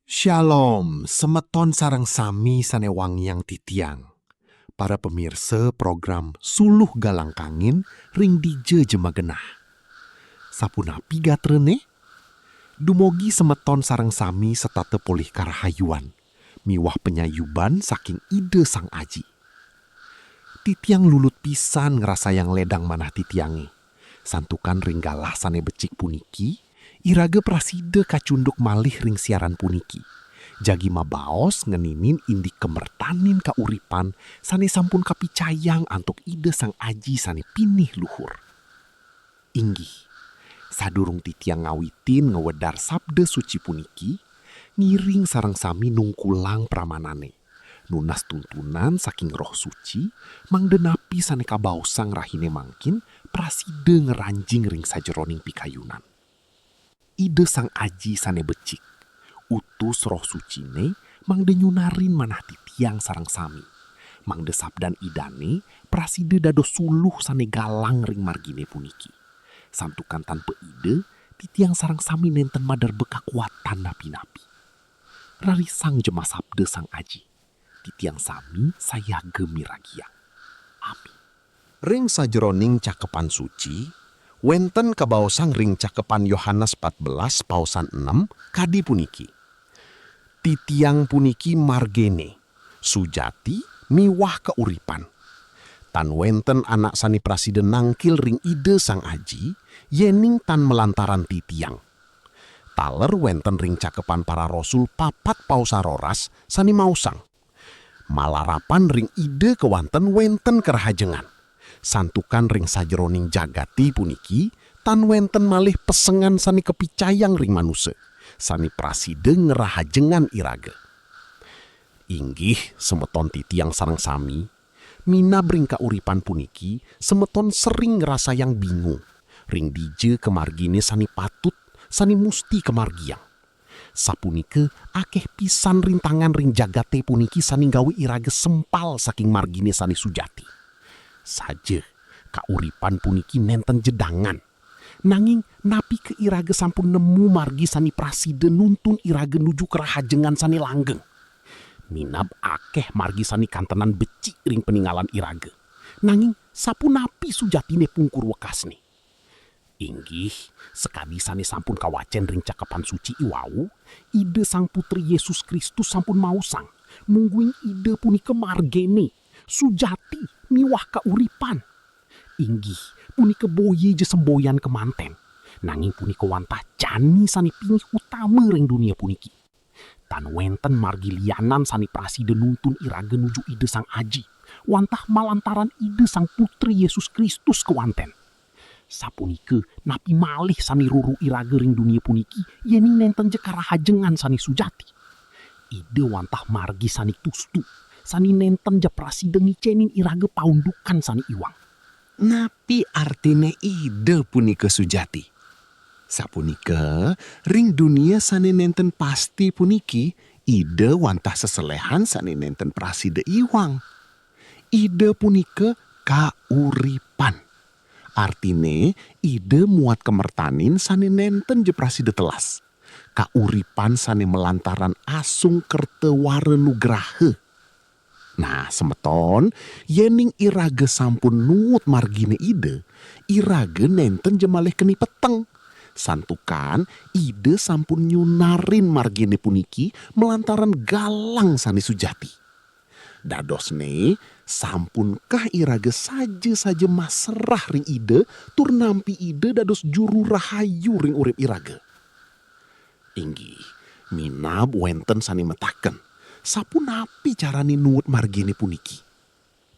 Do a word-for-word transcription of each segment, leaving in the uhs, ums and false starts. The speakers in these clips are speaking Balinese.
Shalom, semeton sareng sami sane wangiang titiang. Para pemirsa program Suluh Galang Kangin ring dija jema genah. Sapunapi gatrane? Dumogi semeton sareng sami setata polih karahayuan miwah panyayuban saking Ida Sang Aji. Titiang lulut pisan ngrasayang ledang manah titiange. Santukan ring galah sane becik puniki, iraga prasida kacunduk malih ring siaran puniki. Jagi mabaos ngeninin indik kamertanin kauripan sane sampun kapicayang antuk Ida Sang Aji sane pinih luhur. Inggih, sadurung titiang ngawitin ngwedar sabda suci puniki, ngiring sareng sami nungkulang pramanane. Nunas tuntunan saking Roh Suci, mangda napi sane kabaosang rahine mangkin prasida ngranjing ring sajeroning pikayunan. Ida Sang Aji sane becik, utus Roh Sucine mangda nyunarin manah titiang sareng sami, mangda sabdan Idane prasida dados suluh sane galang ring margine puniki. Santukan tanpa Ida, titiang sareng sami nenten maderba kakuatan napi-napi. Rarisang jemah sabda Sang Aji. Titiang sami sayaga miragiang. Amin. Ring sajeroning Cakepan Suci, wenten kabaosang ring Cakepan Yohanes pat belas paosan enem kadi puniki. Titiang puniki margene, sujati miwah kauripan. Tan wenten anak sane prasida nangkil ring Ida Sang Aji, yening tan malantaran titiang. Taler wenten ring Cakepan Para Rasul papat paosan roras sane maosang, malarapan ring Ida kewanten wenten karahajengan. Santukan ring sajeroning jagate puniki, tan wenten malih pesengan sane kapicayang ring manusa, sane prasida ngrahajengan iraga. Inggih, semeton titiang sareng sami, minab ring kauripan puniki, semeton sering ngrasayang bingung, ring dija kamargine sane patut, sane musti kamargiang. Sapunika akeh pisan rintangan ring jagate puniki sane nggawe iraga sempal saking margine sane sujati. Saja, kauripan puniki nenten jedangan. Nanging, napike iraga sampun nemu margi sane prasida nuntun iraga nuju karahajengan sane langgeng? Minab akeh margi sane kantenan becik ring paningalan iraga. Nanging, sapunapi sujatine pungkur wekasne? Inggih, sakadi sane sampun kawacen ring Cakepan Suci iwau, Ida Sang Putri Yesus Kristus sampun maosang, mungguing Ida punika margene, sujati, miwah kauripan. Inggih, punika boya ja semboyan kemanten, nanging punika wantah jani sane pingeh utama ring dunia puniki. Tan wenten margi lianan sane prasida nuntun iraga nuju Ida Sang Aji, wantah malantaran Ida Sang Putri Yesus Kristus kewanten. Sapunika, napi malih sane ruru iraga ring dunia puniki, yening nenten ja karahajengan sane sujati? Ida wantah margi sane tustu, sane nenten ja prasida ngicenin iraga paundukan sane iwang. Napi artine Ida punika sujati? Sapunika, ring dunia sane nenten pasti puniki, Ida wantah seselehan sane nenten prasida iwang. Ida punika kauripan. Artine, Ida muat kamertanin sane nenten ja prasida telas. Kauripan sane malantaran asung kerta wara nugraha. Nah, semeton, yening iraga sampun nuut margine Ida, iraga nenten ja malih keni peteng. Santukan Ida sampun nyunarin margine puniki malantaran galang sane sujati. Dadosne, sampunkah iraga saja-saja maserah ring Ida tur nampi Ida dados juru rahayu ring urip iraga? Inggih, minab wenten sane mataken, sapunapi carane nuut margine puniki?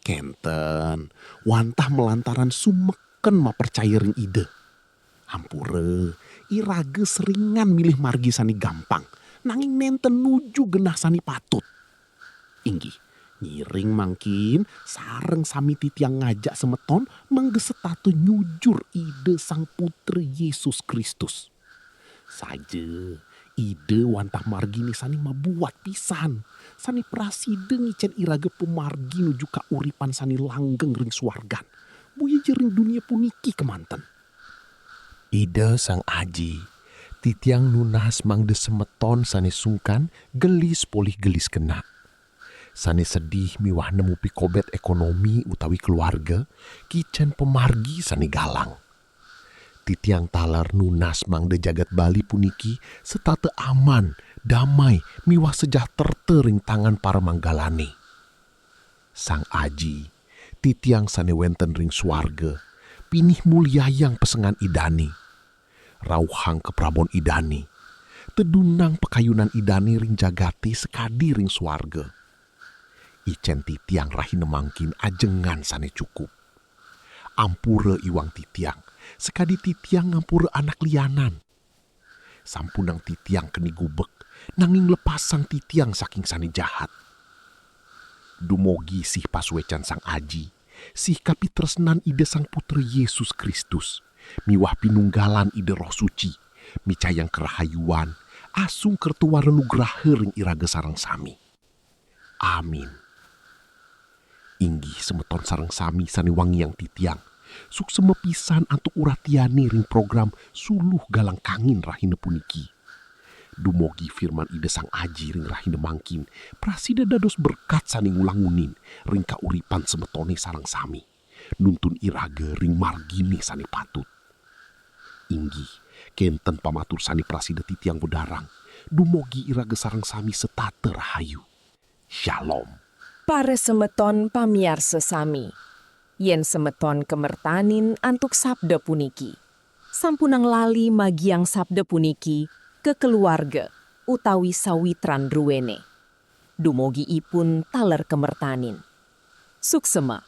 Kenten, wantah malantaran sumeken mapracaya ring Ida. Ampura, iraga seringan milih margi sane gampang, nanging nenten nuju genah sane patut. Inggih, ngiring mangkin sareng sami titiang ngajak semeton mangda setata nyujur Ida Sang Putri Yesus Kristus. Saja, Ida wantah margine sane mabuat pisan, sane prasida ngicen iraga pamargi nuju kauripan sane langgeng ring suargan, boya ja ring dunia puniki kemanten. Ida Sang Aji, Titiang nunas mangda semeton sane sungkan gelis polih gelis kena. Sane sedih miwah nemu pikobet ekonomi utawi keluarga, kicen pamargi sane galang. Titiang taler nunas mangda jagat Bali puniki setata aman, damai, miwah sejahterte ring tangan paramanggalane. Sang Aji, titiang sane wenten ring swarga, pinih mulyayang pesengan Idane. Rauhang kaprabon Idane, tedunang pakayunan Idane ring jagate sakadi ring swarga. Icen titiang rahina mangkin ajengan sane cukup. Ampura iwang titiang, sakadi titiang ngampura anak lianan. Sampunang titiang keni gubek, nanging lepasang titiang saking sane jahat. Dumogi sih pasuecan Sang Aji, sih kapitresnan Ida Sang Putra Yesus Kristus, miwah pinunggalan Ida Roh Suci, micayang karahayuan, asung kerta wara nugraha ring iraga sareng sami. Amin. Inggih semeton sareng sami sane wangiang titiang, suksema pisan antuk uratiane ring program Suluh Galang Kangin rahina puniki. Dumogi firman Ida Sang Aji ring rahina mangkin prasida dados berkat sane ngulang-ngunin ring kauripan semetone sareng sami, nuntun iraga ring margine sane patut. Inggih, kenten pamatur sane prasida titiang wedarang, dumogi iraga sareng sami setata rahayu. Shalom. Para semeton pamiarsa sami, yen semeton kamertanin antuk sabda puniki, sampunang lali magiang sabda puniki ka keluarga utawi sawitran druene. Dumogi ipun taler kamertanin. Suksema.